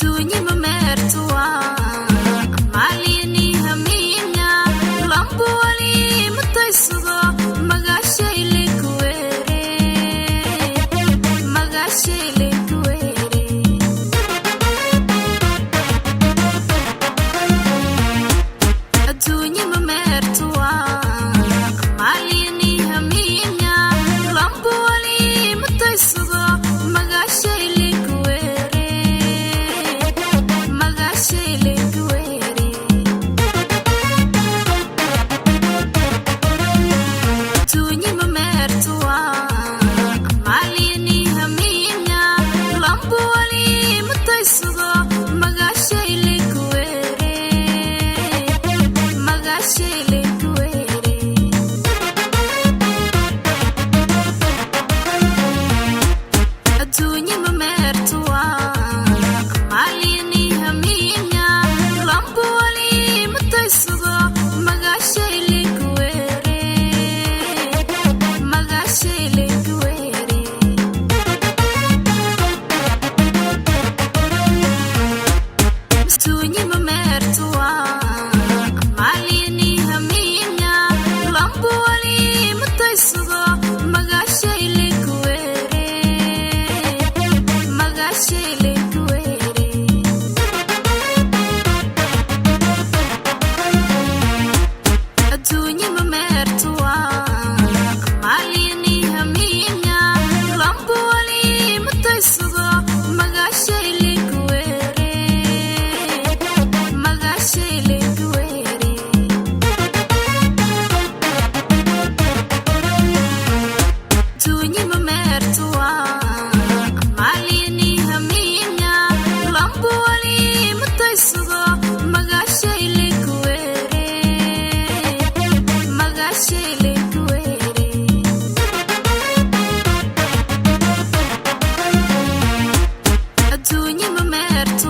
Adduunye ma meerto waa maalini hamiinya lambu wali mutaysado magaashay kuweere magaashay kuweere. Adduunye ma meerto waa maalini hamiinya lambu wali mutaysado magaashay kuweere magaashay kuweere. Adduunye ma meerto waa maalini hamiinya lambu wali mutaysado magaashay kuweere magaashay kuweere. Adduunye ma meerto waa maalini hamiinya lambu wali mutaysado magaashay kuweere magaashay kuweere. Adduunye ma meerto waa maalini hamiinya lambu wali mutaysado magaashay kuweere magaashay kuweere. Adduunye ma meerto waa maalini hamiinya lambu wali mutaysado magaashay kuweere magaashay kuweere. Adduunye ma meerto waa maalini hamiinya lambu wali mutaysado magaashay kuweere magaashay kuweere. Adduunye ma meerto.